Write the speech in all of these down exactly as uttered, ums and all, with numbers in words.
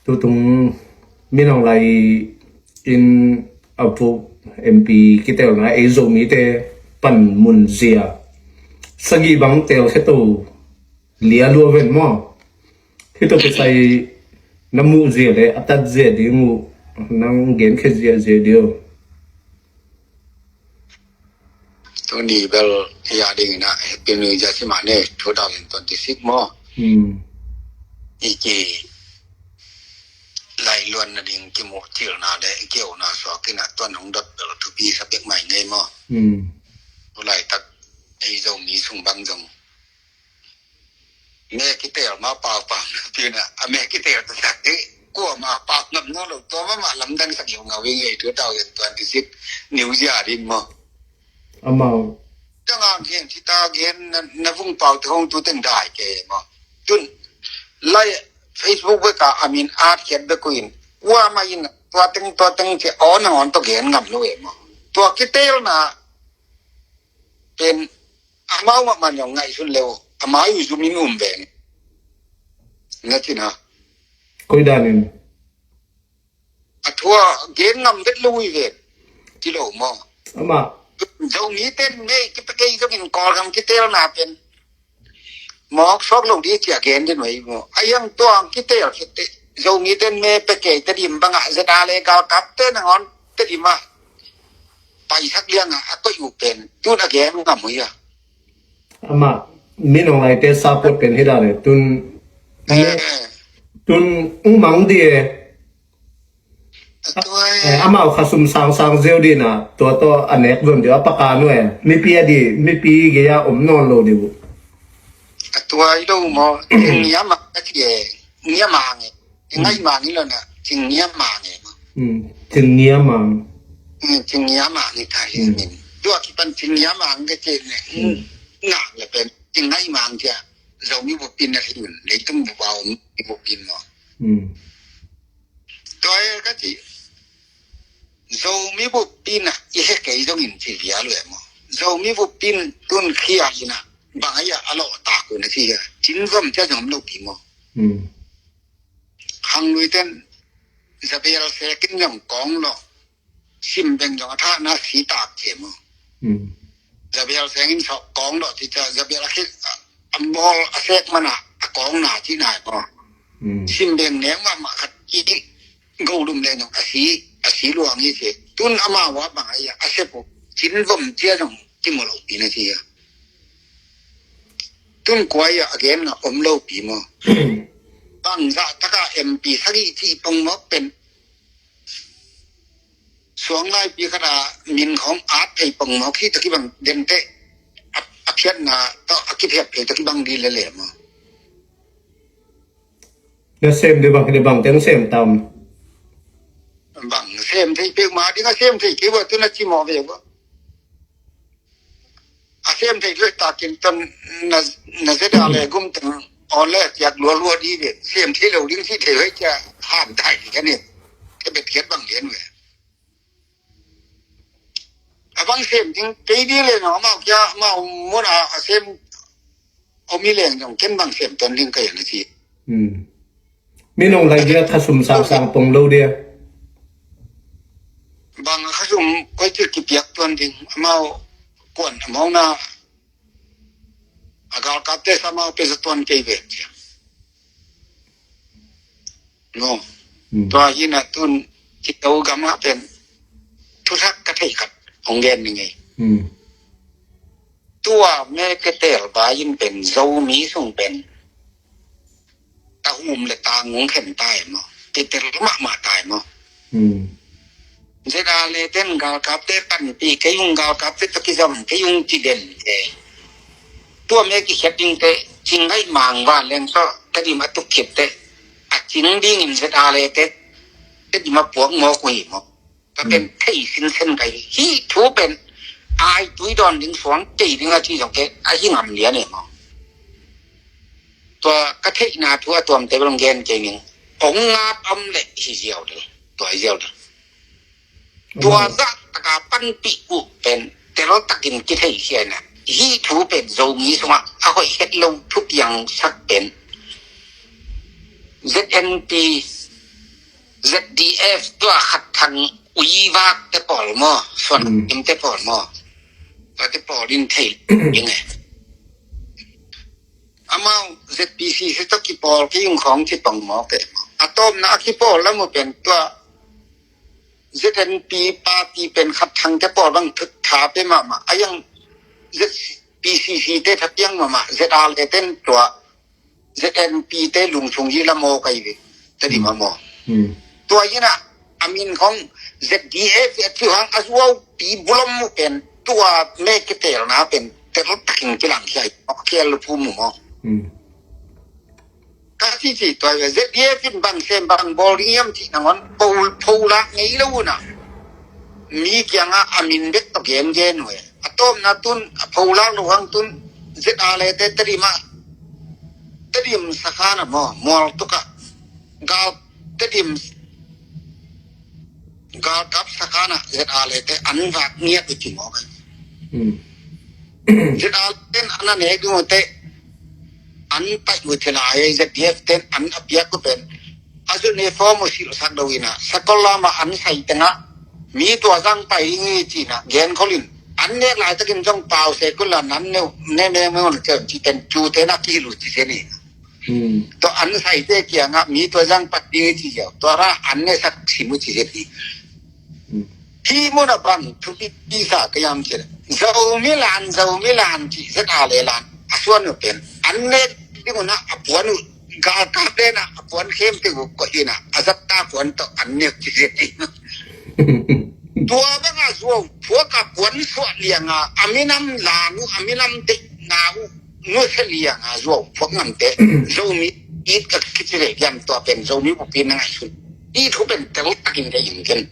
Tutung Min Aung Hlaing in a puk M P kitelna ei Zomite panmun zia sagih bang telkhia to lia lua ven maw? Hih tawh kisai na muh zia le a tat zia ding uh nang genkhia ziahziah ding uh. Tuni bel ya ding ina Happy New Year si mah ne, two thousand twenty-six maw. Hmm. I ki lailuan na ding kimuh thilna le kiona suak ina tuan hong dot bel thupi sa pek mai ngei maw. Hmm. Tu laitak ei Zomi sung bang zong me kitel ma pau pau na pina a me kitel ta sak hi. Kua ma pau ngam nawn lo, tua ma ma lamdang sak yong ngau ing ei two thousand twenty-six New Year din maw. Amau. Tang ang gen si ta gen na, na vung pau te hong tu teng dai ke maw. Tun lai Facebook bek a amin at khiat bek kuin. Ua ma in tua teng tua teng ci aw nang on to gen ngam lo e maw. Tua kitel na pen amau mah man zong ngaihsun leu amau uh zumin um veng. Na cina. Koi danin. A thua gen ngam vet lo ui ven. Ci lo maw. Ama. Zomi ten me kipekei zongin Kawlgam kitelna pen mawk suak lo di cia gen den wei maw. A yang tuang kitel kite Zomi ten me pekei te dim banga zeta le galkap te nangon te dima paisak lianga a koih uh pen tun a gen ngam uh hia. Amah Min Aung Hlaing te support pen hi dale tun. Eh. Tun ung mang di e. Amau khasum sangsang zeu dina tua tawh a nek zon di a paka nu e. Mipi a di mipi gei a om nawn lo di uh. A tua i do maw. Ngiam a ka ci e. Ngiam a nge. Ngai mang i lo na, cing ngia mang i. Cing ngia mang. Cing ngia mang i thai min. Dua kipan cing ngia mang ka ci ne. Nak le pen cing ngai mang cia. Zomi bupin na thidun, leitung bupa om bupin maw. Tua e ka ci. Zomi bupin na i he kei zongin ci via lue maw. Zomi bupin tun khia ina bang a ia a lo ta ku na ci ia. Cin zom cia zom lo pi maw. Khanglui ten zabial sekin zong kong lo. Sim beng zong a thahna si tak cie maw. Zabial sengin sok kong lo ci ca zabial a khit a mawl a sek mana a kong na ci nai maw. Sim beng neng mahmah khat i golum leng zong a si a si luang i ci. Tun amau a bang a ia a sep uh cin vom cia zong ci maw lo pi na ci ia. Tun kuai a gen nga om lo pi maw. Bangzah taka M P sagih cih pong mawk pen suang laipi khat a min khawng at thei pong mawk hi taki bang dente a phiatna tawh a kiphiat thei taki bang di lele maw. Na sem di bang di bang teng sem tam. Bang sem thei pek ma ding a sem thei kei va tu na ci mawk ve va. A sem thei lua takin ton na zeda le gum teng on le tiak lua lua di ve. Sem thei lo ding si thei hoi cia han thai di ka ne. Ke bet kiat bang lian ve. A bang sem ding kei di le no mau kia mau mona a sem omi leng jong ken bang sem ton ding ka yan si. Min Aung Hlaing dia khasum sangsang pong lo dia. Bang khasum koi cil kipiak tuan ding amau kuan amau na a galkapte sa amau pe sa tuan kei ve. No. Tua hi na tun kito gama pen thusak ka thei khat hong gen ni ngei. Tua me ketel ba in pen Zomi sung pen tahum le tangung khen tai maw. Tetel mahmah tai maw. Zeda le ten galkapte panpi kei ung galkapte tawh kizom kei ung ci den te. Tua me kikhiat ding te cing ngai mang van leng tawh Tedim a tuk khit te a cing dingin Zeda le te Tedim a puak mawk uh hi maw. Ka pen thei sinsen ka hi. Hih thu pen ai tui dawn ding suang kei ding a ci zong ke a hi ngam lian e maw. Tua ka theihna thu a tuamte bel hong gen kei ning. Hong ngat om le hi ziau ding. Tua hi ziau ding. Tua zah taka panpih uh pen tel takin kithei khia ina. Hih thu pen Zomi sungah a hoih het lo thu piangsak pen Z N P Z D F tua Khat Thang, Ui Vak te pawl maw, Suan Kim te pawl maw, tua te pawl in thei ing e. Amau Z P C C tawh kipawl kei ung khawng ci pong maw ke. A tawpna a kipawl lam uh pen tua Z N P party pen Khat Thang te pawl bang tha pia mahmah a, yang Z P C C te tha piang mahmah, Z R le ten tua Z N P te lungsung hi la maw kai ve. Tadi ma maw. Tua hi na, a min khong Z D F a ci hang a zuau pi bulom mu pen tua me kitelna pen tel takin kilang hiai. Ok, kel lu phu mu maw. Ka ci ci tua ve, Z D F in bang sem bang bawl ding hiam ci nangon, pho, pho lak ngei lo na. Mi kiangah a min bek tawh gen gen uh e. A tawpna tun, a pho lak lo hang tun, Z R le te Tedim ah, Tedim sakhan ah maw, mual tuk ah, gal Tedim, galkap sakhan ah Z R le te an vak ngiat uh ci maw kai. Z R ten an a nek ding uh te, an paih uh te lai, Z D F ten an a piak uh pen a zu ne form uh silh sak do ina, sakol lama an sai tengah mi tua zang pai ding hi cina gen kholin, an nek laitakin zong pau se kul la nan ne ne me me on cem ci ten cu te na ki lu ci se ni. Tua an sai te kiangah mi tua zang pai ding hi ci ziau, tua ra an ne sak sim uh ci se ni. Hi mun a bang thupi sa ka yam ci le, Zomi lan, Zomi lan ci Z R le lan a suan uh pen an nek ding uh na, a puan uh galkap le na, a puan khem te uh ko ina, a zat ta puan tawh an nek ci se ni. Tua banga zuau phuak a puan suah lianga a minam lanu a minam deihna uh nusia lianga zuau phuak ngamte Zomi it ka kici le diam, tua pen Zomi bupi na ngaihsun it hu pen tel takin ka in ken.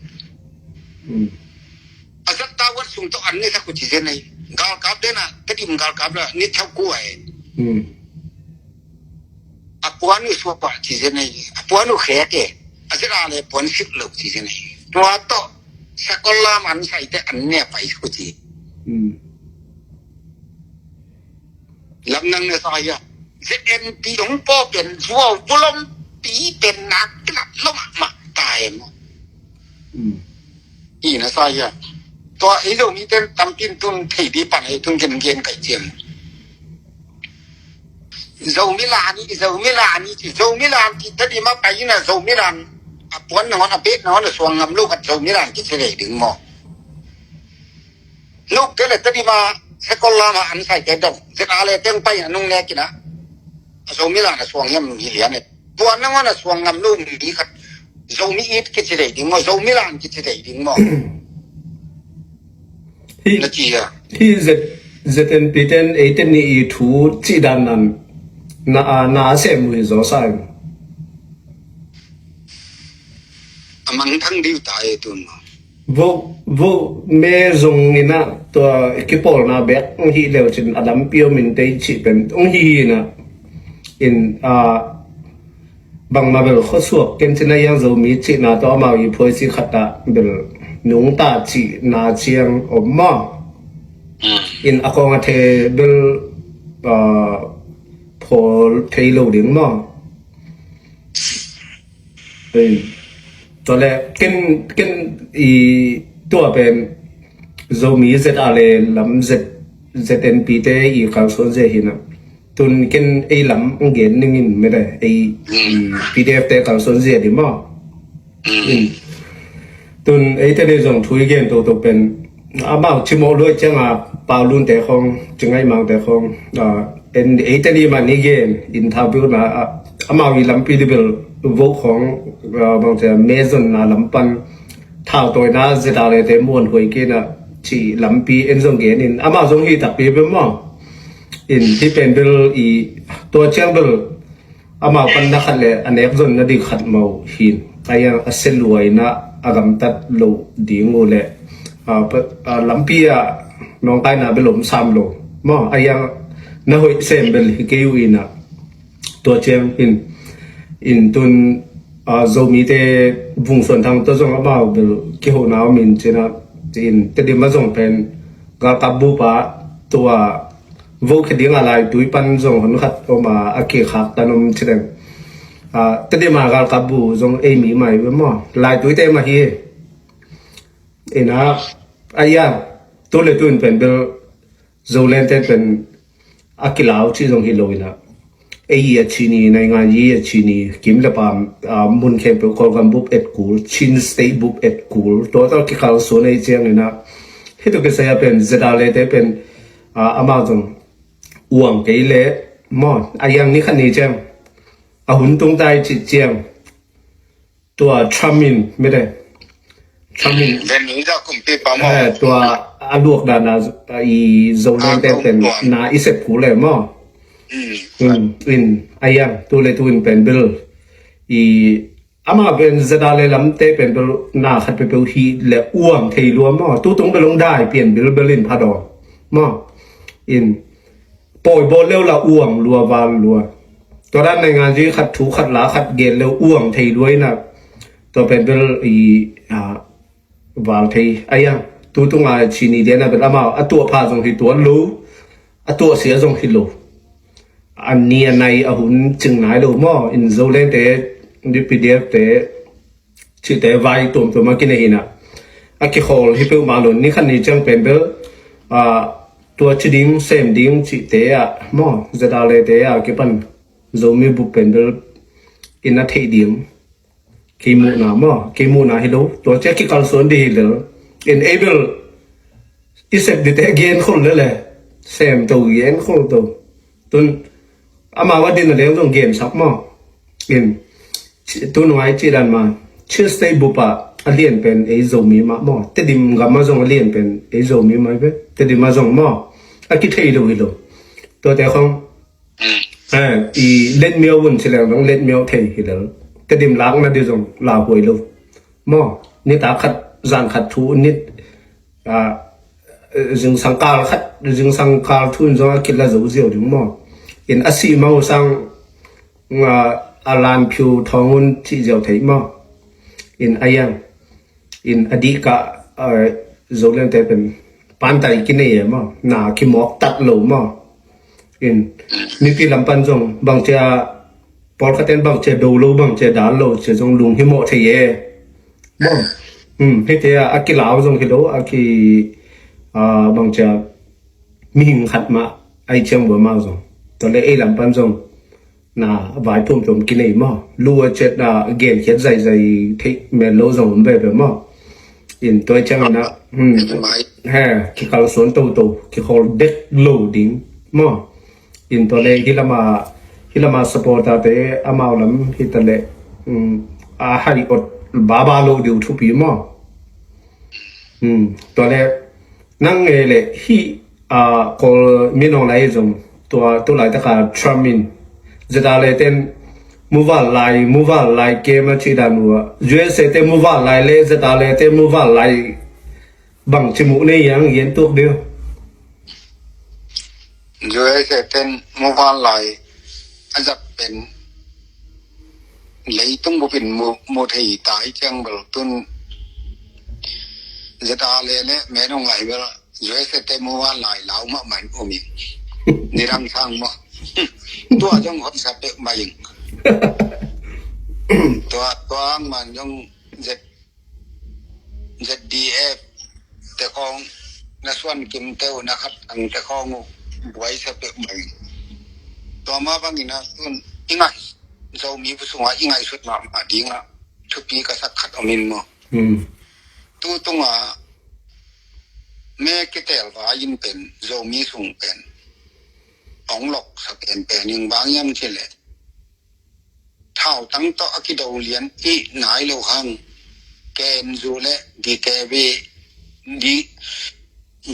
A zat ta wat sung tawh an ne sak uh ci zen ai. Galkap dena Tedim galkap la ni thau ku ai. A puan uh suak pah ci zen ai, a puan uh khek e, a Z R le puan sik lo ci zen ai. Tua tawh sakol lam an sai te an ne pai ku ci. Lam nang ne sa ya. Z N P ong po pen zuau bulom pi pen nak kilat lo mahmah ta em. Ina sa ya. Tua ei Zomi ten tampin tun thei di pan ei tun gen gen kai ciam. Zomi lan i, Zomi lan i ci, Zomi lan ci, Tedim a pai ina Zomi lan a puan nangon a bet nangon a suang ngam lo khat Zomi lan ci se le ding maw. Nuk ke le Tedim a sakol lama an sai te dong Z R le teng pai ina nung ne kina. A Zomi lan a suang ngam hi lian e. Puan nangon a suang ngam lo mi khat Zomi it kici dei ding maw, Zomi lan kici dei ding maw. Hi, na ci a. Hi Z, Z N P ten, ei ten ni i thu ci dan nan na a, na a sem ui zo sai. A mang thang diu ta e tun maw. Vo, vo me zong ina tua kipawlna bek ong hi leu cin a lampi om in tei ci pen ong hi ina in a bangmah bel khuasuak ken cina iang Zomi cihna tawh amau i phuaisi khat ah bel nungta cihna ciang om maw. In a kawng a the bel, ah, phawl thei lo ding maw. Ei, tua le ken, ken i tua pen Zomi Z R le lam Z, Z N P te i kalsuan zia hi na. Tun ken ei lam ang gen ning in mede ei, i P D F te kalsuan zia di maw. Tun ei te ni zong thu i gen toto pen amau cimawh luai cianga Paulun te khong, Cingaimang te khong, ah, en ei te ni man i gen in thau piu na, ah, amau i lampi di bel vo khong, ah, bang cia mezon na lampan thau toi na Z R le te muan huai kina ci lampi en zong gen in amau zong hi takpi bel maw. In hi pen bel i tua ciang bel amau pan na khat le a nek zon na dik khat mau hin. Ai a, a se luai na a gamtat lo ding u le, a, pa, a, lampi a nong kai na bel om sam lo. Maw, ai a na hoih sem bel hi kei u ina. Tua ciang hin, in tun, a, Zomi te Vung Suan Thang tua zong amau bel kiho na om in cina, in Tedim a zong pen galkap bupa tua vo khe ding a lai tui pan zong hon khat om a, a ke khak tan om ci deng. Tedim a galkap bu zong ei mi mai ve maw, laituite mah hi. Ina, aya, tu le tu in pen bel Zoland ten pen a kilau cih zong hi lo ina, ei a Chin i naingan i a Chin i kim le pam, mun khempeuh Kawlgam bup et kul, Chin State bup et kul, tua tawh kikalsuan ei ciang ina, hih tu kisai a pen ZRA te pen amau zong uang kei le maw, a yang ni khat ni ciang a hun tung tai cih ciang tua Trump in mete, Trump in tua a luak dan a i Zoland te pen na i sep kul le maw. In a yang tu le tu in pen bel i ama pen ZRA le lamte pen bel na khat peuhpeuh hi le uang thei lua maw, tu tung bel ong dai pian bel bel in pha dawn maw. In pawi bawl leu la uang lua val lua. Tua dan naingan zui khat thu khat la khat gen leu uang thei lua ina, tua pen bel i val thei a yang. Tu tunga Chin i diana bel amau a tuah pha zong hi tuan lo, a tuah sia zong hi lo. A ni a nai a hun cing nai lo maw. In Zoland te, UPDF te, cihte vai tuamtuam a kinei hina, a kikhawl hi peuhmah lo. Ni khat ni ciang pen bel tua ci ding sem ding cihte ah maw, ZRA te ah kipan Zomi bup pen bel in a theih ding. Kei muhna maw, kei muhna hi lo. Tua ciah kikalsuan dih hi lel. In ei bel i sep dite gen khol lele, sem to gen khol to. Tun amau a din a leng zong gensak maw. In tu nungai cih dan ma, Chin State bup ah a lian pen ei Zomi mah maw. Tedim gam ah zong a lian pen ei Zomi mah hi ve. Tedim ah zong maw, a kithei lo hi lo. Tuate khong i letmiau vun ci leng dong letmiau thei hi lel. Tedim lakna dih zong lauhuai lo maw. Nitak khat zan khat thu nit zingsang kal khat, zingsang kal thu in zong a kila zo ziau ding maw. In a sih mang uh sang a lan phiu thawng un cih ziau thei maw. In a yang in a dih kah Zoland te pen pantai kinei e maw, na kimawk tat lo maw. In mipi lam pan zong bangcia, pawlkhat ten bangcia do lo, bangcia dal lo cia zong lung hi mawh thei e maw. Hite a kilau zong hi lo, a ki bangcia mihing khat mah ai ciang bua mau zong, tua le ei lam pan zong na vai tuamtuam kinei maw. Lu a ciat na genkhiat zaizai theih mel lo zong om veve maw. In tua ciang ina he kikalsuan toto, kikhawl dek lo ding maw. In tua le hi lama, hi lama supporter te amau lam hi ta le a hai ot baba lo diu thupi maw. Tua le nang e le hi Kawl minawng lai zong tua tu laitaka Trump in ZRA le ten muval lai, muval lai kem a ci dan uh a, USA te muval lai le ZRA le te muval lai bang ci muh nei yang gen tuak deu. USA ten muval lai a zat pen leitung bupin mu thei ta i ciang bel tun ZRA le le menung lai bel USA te muval lai lau mahmah in um in. Nidang sang maw. Tua zong hotsa pek mah in. Tua tua ang man zong Z ZDF te khawng na suan kim teu na khat ang te khawng uh buai sa pek mai. Tua ma bangin a tun i ngai Zomi bu sungah i ngai sut mahmah dingah thupi ka sak khat om in maw. Tu tungah me kitel va in pen Zomi sung pen ong lok sa pen pen ing bang yam ci le thautang tawh a kido lian i nai lo hang. K N U le D K B, D,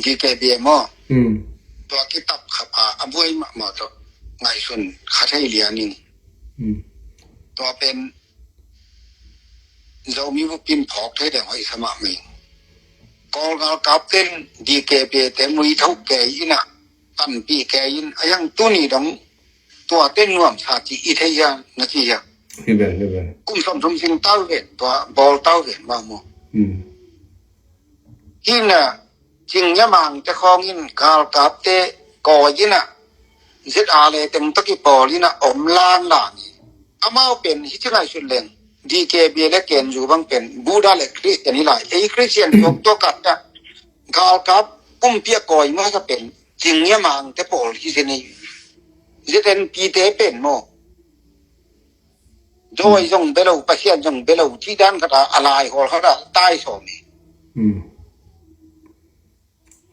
D K B maw. Tua kitap khap a a buai mahmah tawh ngaihsun kha thei lian in. Tua pen Zomi bupin phawk thei deng hoih sa mahmah in. Kawlgal kapten D K B te mui tho kei inah panpih kei in a yang tuni dong tua ten nuam sa ci i thei hia na ci hia. Hi ven, hi ven. Kum som som sing tau ven tua bawl tau ven ma maw. Hi na cing nyamang te khawng in galkap te kawi inah ZRA le teng tawh kipawl inah om lang lang hi. Amau pen hih ci ngaihsut leng, D K B A le K N U bang pen Buddha le Christian hi lai. Ei Christian tuaktuak ah galkap kumpi a kawi masa pen Cingya Mangte pawl hi zen ei. Z N P te pen maw, dawi zong bia lo, Pasian zong bia lo cih dan khat ah, a laihawl khat ah tai sawm hi. Hmm.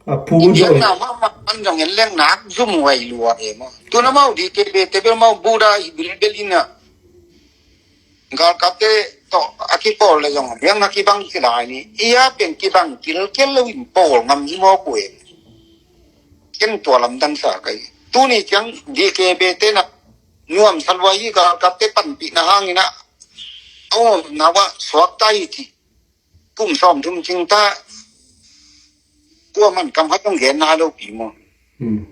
A phu i biakna dawi mahmah pan zong en leng nak zum huai lua e maw. Tun amau D K B A te bel amau Buddha i bilbel in ah, galkapte tawh a kipawl le zong a biakna kibang ci lai ni. I a pen kibang kilkel lo in pawl ngam hi mawk uh e. Ken tua lamdang sa kai. Tuni ciang D K B A te na nuamsa lua hi, galkapte panpihna hangin ah a omna uah suakta hi ci. Kum sawmthum cing ta, kuaman kam khat hong gen nai lo pi maw. Hmm.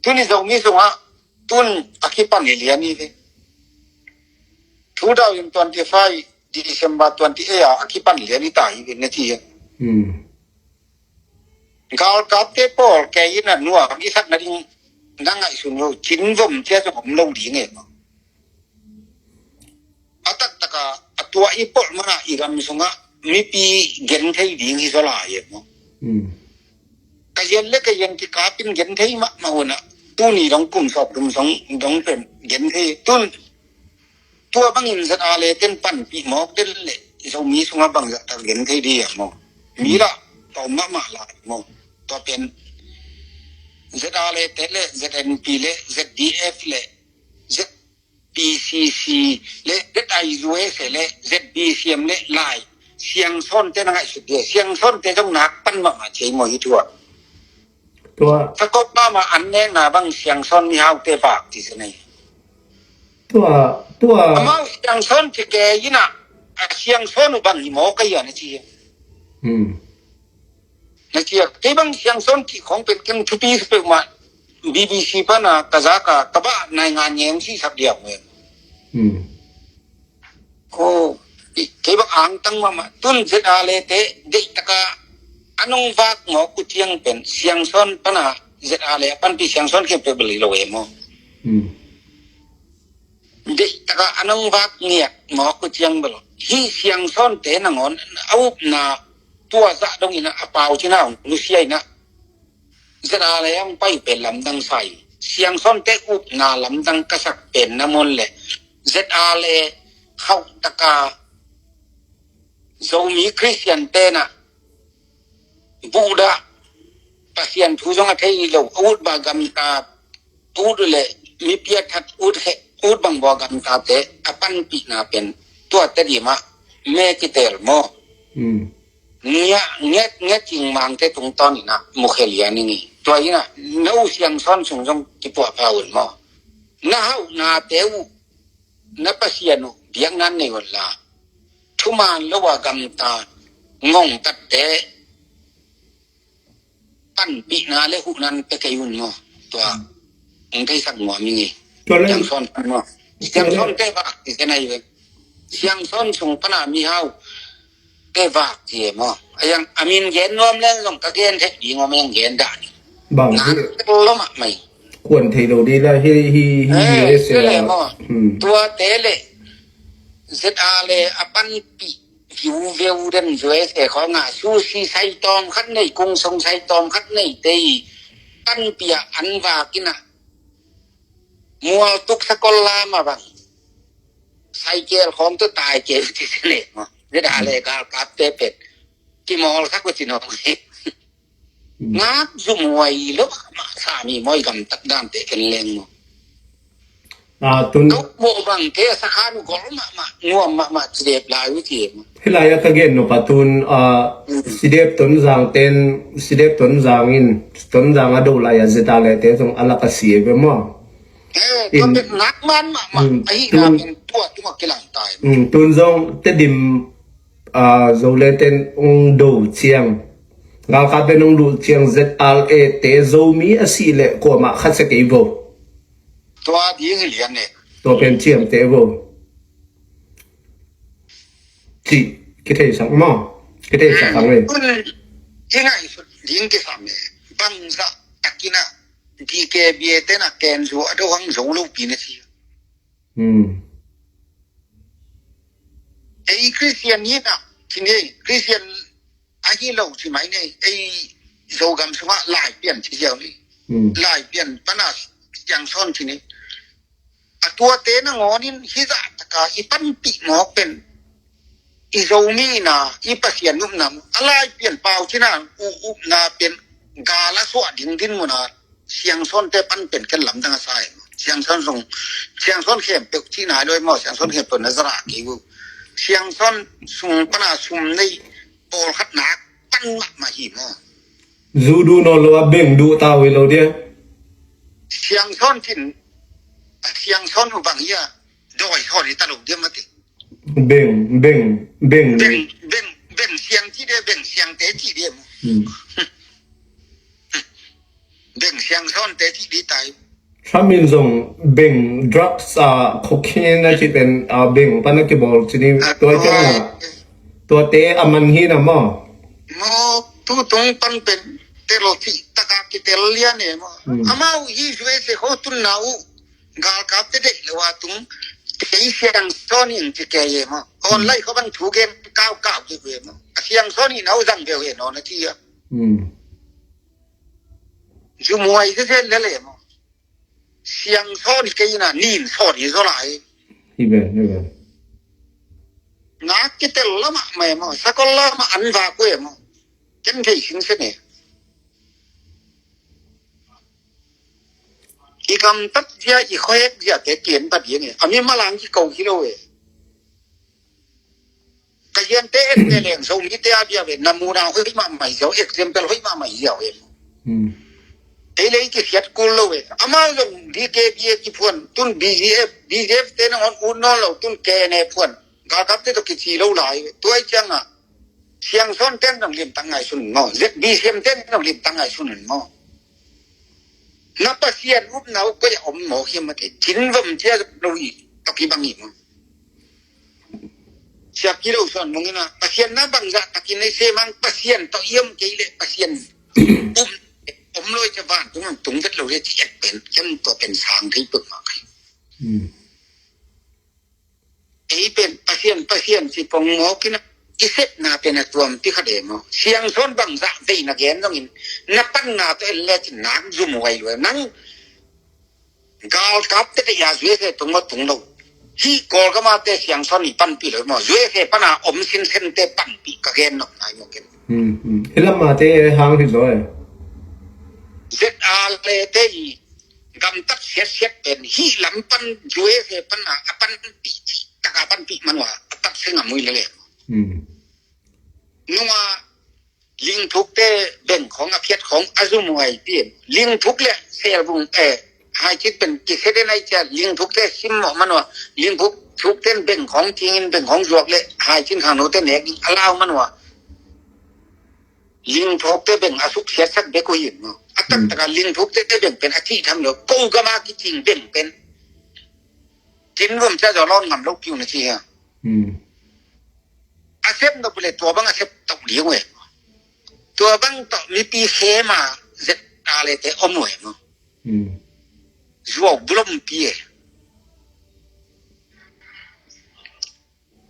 Tuni Zomi sungah tun a kipan hi lian hi ve. Two thousand twenty-five December twenty-eight ah a kipan lian hi ta hi ve na ci hi. Hmm. Galkapte pawl kei in a nuam i sak nading na ngaihsun lo, cinvom cia zong om lo ding e maw. A taktak a, a tua i polh man a i gam sungah mipi gen thei ding hi zaw lai e maw. Hmm. Ka zian le ka zian kikap in gen thei mahmah un ah, tuni dong kum sawmthum sung dong pen gen thei. Tun tua bangin Z R A ten panpih mawk den le Zomi sungah bangzah tak gen thei ding hiam maw. Mi lah ka om mahmah lai maw. Tua pen Z R A te le Z N P le Z D F le Z P C C le Z I U S le Z B C M le lai Siangsawnte na ngaihsut ding. Siangsawnte zong nak pan mahmah ci ei maw hih thu ah. Tua. Sakop mahmah an nekna bang Siangsawn mihaute vak ci se nei. Tua, tua. Amau Siangsawn ci kei in ah, a Siangsawn uh bang hi maw ka hi a na ci. Hmm. Na ci a, kei bang Siangsawn ci khong pen ken thupi sa peuhmah B B C pan a ka zak a ka bah nai ngan ngeng ci sak diam ngen. Hmm. Ko, i, kei bang angtang mahmah. Tun Z R A te deih taka a nong vak mawk uh ciang pen Siangsawn pan a Z R A a panpih Siangsawn khempeuh bel hi lo e maw. Hmm. Deih taka a nong vak ngiat mawk uh ciang bel hih Siangsawnte nangawn a upna tua zah dongin ah a pau cina hong nusia in ah Z R A hong pai pen lamdang sa hi. Siangsawnte upna lamdang ka sak pen na mun le Z R A khauh taka Zomi Christian te na Buddha, Pasian thu zong a thei lo, a ut ba gamta, ut le mipi a that ut he, ut bang bua gamtate a panpihna pen tua Tedim ah me kitel maw. Hmm. Ngia, nget, nget cing Mangte tungtawn in ah mukhe lian ing i. Tua in ah no Siangsawn sung zong kipuah pha un maw. Na hauhnate uh, na Pasian uh biakna nei un la, thuman lo a gamta ngongtatte panpihna le huhnan pe kei un maw. Tua hong theisak nuam ing i. Tua le Siangsawn pan maw. Siangsawnte vak ci se nai ve. Siangsawn sung pan a mihaute vak ci e maw. A yang a min gen nuam leng zong ka gen thei ding om, a yang gen dah ni. Bang nak hi tel lo mahmah i. Kuan thei lo ding la hi, hi, hi, eh, hi, se le maw. Hmm. Tuate le Z R A a panpih viu viu den zue se khawng a sushi sai tawm khat nei, kung song sai tawm khat nei te i panpih a an vak in ah mual tuk sakol lam a bang sai kel khawng tu tai kel ci se le maw. Z R A galkapte pen kimawl sak uh ci nawng hi. Ngak zum huai lo mahmah sa mi maw, i gamtat dante ken leng maw. Ah, tun. Kau mo bang ke sakhan gol mahmah, nuam mahmah, cidep lai uh ci e maw. Hilai a ka gen nop a tun, ah, Sidep Tonzang ten, Sidep Tonzang in, Tonzang a do lai a Z R A te zong a lak a si e ve maw. Eh, tua pen ngak man mahmah, hmm, ahi tun, na pen tua tunga kilang tai. Hmm, tun zong Tedim, ah, Zoland ten ong do ciang, galkap pen ong do ciang Z R A te Zomi a si le kuamah khat se kei vo. Tua ding hi lian ne. Tua pen ciamteh vo. Ci, kitheisak maw? Kitheisak hang e. Tun, ci ngaihsut ding kisam e. Bangzah takin ah D K B A te na K N U a do hang zo lo pi na ci. Hmm. Ei Christian hi na, ci ni, Christian ahi lo ci mai ni, ei Zogam sungah Laipian ci ziau ni. Hmm. Laipian pana Siangsawn ci ni. A tuate nangawnin hizah taka i panpih mawk pen i Zomi na, i Pasian upna, a Laipian pau cina u upna pen gal a suah ding dinmun a Siangsawnte pan pen ken lamdang a sa e maw. Siangsawn sung, Siangsawn khempeuh cina lo e maw, Siangsawn khempeuh na zara kei u. Siangsawn sung pana sum nei pawlkhat nak pan mahmah hi maw. Zu duh nawn lo a beng duh ta uh hi lo dia. Siangsawn cin, Siangsawn uh bang hi a, dawi sawn hi ta lo dia mate. Beng, beng, beng. Beng, beng, beng siang ci dia, beng siangte ci dia maw. Hmm. Beng Siangsawnte ci di tai. Trump in zong beng drugs a cocaine a ci pen a beng pan a kibawl ci ni tua ciang a tuate a man hi na maw. Maw, tu tung pan pen tel ci taka kitel lian e maw. Hmm. Amau hi U S A kho tun na uh galkapte deih lo a tung kei Siangsawn in ci kei e maw. Online kho bang thu gen kau kau ci e maw. A Siangsawn in au zang veu e naw na ci a. Hmm. Zumuai zezen lele maw. Siangsawn hi kei na nin sawn hi zaw lai. Hi ven, hi ven. Nak kitel lamah mai maw, sakol lamah an vak uh e maw. Ken thei singsen e. I gamtat zia, i khohek zia te kien ta ding e. A mi malang ki ko hi lo e. Ka hiante en te leng Zomite a bia ve, namuna hoih mahmah hi ziau, example hoih mahmah hi ziau e. Hmm. Ei lei kikhiat kul lo e. Amau zong D K B A kiphuan, tun B G F, B G F te nangawn ut nawn lo, tun K N A phuan. Galkapte tawh kici lo lai e. Tua i ciang a Siangsawn ten zong limtak ngaihsun un maw. Z B C M ten zong limtak ngaihsun un maw. Na Pasian upna uh koi a om maw hiam mate. Cin vom cia lo hi, tawh kibang hi maw. Siap kilo suan mungina Pasian na bangzah takin ei semang Pasian tawh iam kei leh Pasian um om loi ca van tung tung vet lo le ci et pen ken tua pen sang thei pek mah kai. Hmm. Ei pen Pasian Pasian ci pong mawk ina i sepna pen a tuam ti kha de maw. Siangsawn bangzah vei na gen zongin na panna tawh en le cin nak zum huai lua nang. Galkapte te ya U S A tung maw tung lo. Hih Kawlgam a te Siangsawn i panpih lo maw. U S A pana om sinsen te panpih ka gen nop nai maw ken. Hmm, hmm. Hih lam a te hang hi zaw e. Z R le te i gamtat siatsiat pen hih lam pan U S A pana a panpih cih taka panpih man ua a tat seng a mui lele. Hmm. Nunga Lingthukte beng khawng a phiat khawng a zum huai pi. Lingthuk le Selvung e hai cit pen kise den ai cia Lingthukte simmawh man ua. Lingthuk thukten beng khawng cingin beng khawng zuak le hai cin khangnote nek a lau man ua. Lingthukte beng a suksiatsak bek uh hi maw. A taktaka Lingthukte beng pen a cih tham lo ko gama kicing beng pen. Cin vom cia zaw lawn ngam lo piu na ci hia. Hmm. A sep nop le tua bang a sep tawh liang uh e. Tua bang tawh mipi khema Z R le te om uh e maw. Hmm. Zuau bulom pi e.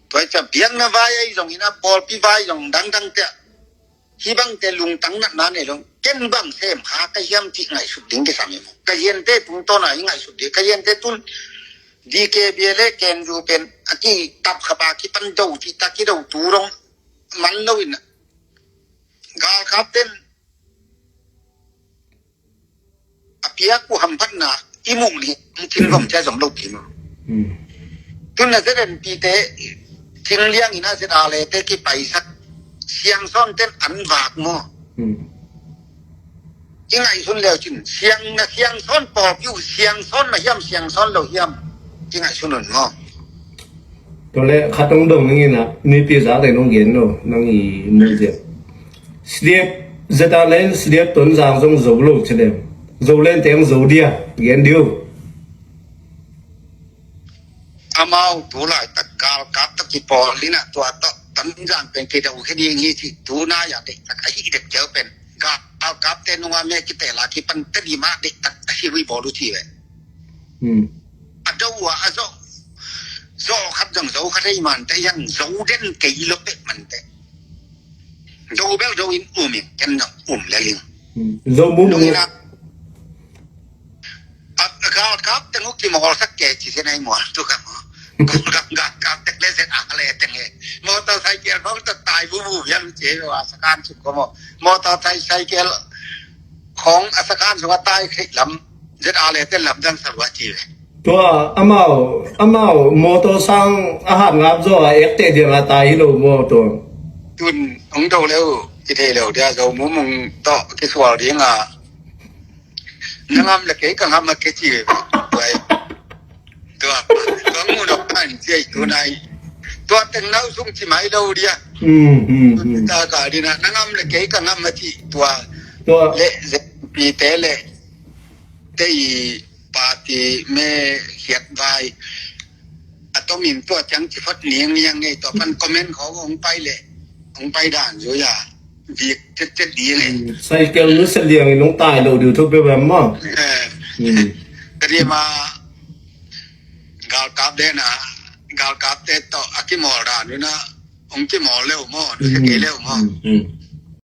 Tua i ca biakna vai ei zong ina pawlpi vai zong dangdang te. Hih bangte lungtang natna nei lo ken bang sem kha ka hiam cih ngaihsut ding kisam hi maw. Ka hiante tungtawna i ngaihsut ding ka hiante tun D K B A le K N U pen a ki tap khapa kipan do cih ta kido tu dong man lo in galkap ten a piak uh hamphatna i muh ding cin gom cia zom lo pi maw. Hmm. Tun na Z N P te cing liang ina Z R le te kipaisak Siangsawn ten an vak maw. Hmm. I ngaihsun leu cin siang na Siangsawn pawlpi uh Siangsawn na hiam Siangsawn lo hiam i ngaihsun un maw. Tua le khat hong dong nang ina mipi zate nong gen lo nang i muh zia. C D F Z R le C D F Tonzang zong zo lo ci lem. Zo len teng zo dia gen diu. Amau tu laitak galkap tawh kipawl ina tua tawh Tonzang pen kidau khe ding hi ci tu na ya deihtak a hih dek keu pen galkapte nunga me kitela kipan tadi mah deihtak a hih hui bawl uh ci ve. Hmm. A do uh a a zo Zo khat zong zo khat ei mante, yan zo den kei lo pek mante. Zo bel zo in um in, ken zong um le ling. Zo mum. Nung ina, a, a galkap teng uh kimawlsak kei ci zen ai mual tu ka maw. Galkap, galkap teng le zen a le teng e. Motorcycle bang ta tai bu bu yan ce wa sakan suk ko maw. Motorcycle khong a sakan suk a tai khek lam. Zet a le ten lam dan sa lua ci ve. Tua amau, amau motor sang a hat ngap zaw a ekte diang a tai hi lo maw tua. Tun ong do leu i thei leu dia zo mumung tawh kisual ding a. Na ngam le kei ka ngam a ke ci ve. Tua, tua ngun ok kan ci ai tu nai. Tua teng nau sung ci mai lo dia. Ta ka dina na ngam le kei ka ngam a ci tua. Tua le zet pi te le. Te i party me khiat vai. A tomin tua ciang ci fat niang niang ngei tua pan comment khong ong pai le. Ong pai dan zo ya. Dik tet tet di le. Cycle nu se liang in ong tai lo diu thu pe bam maw. Ka di ma galkap de na. Galkap te to a kimawl dan nu na. Ong kimawl leu maw. Nu se kei leu maw.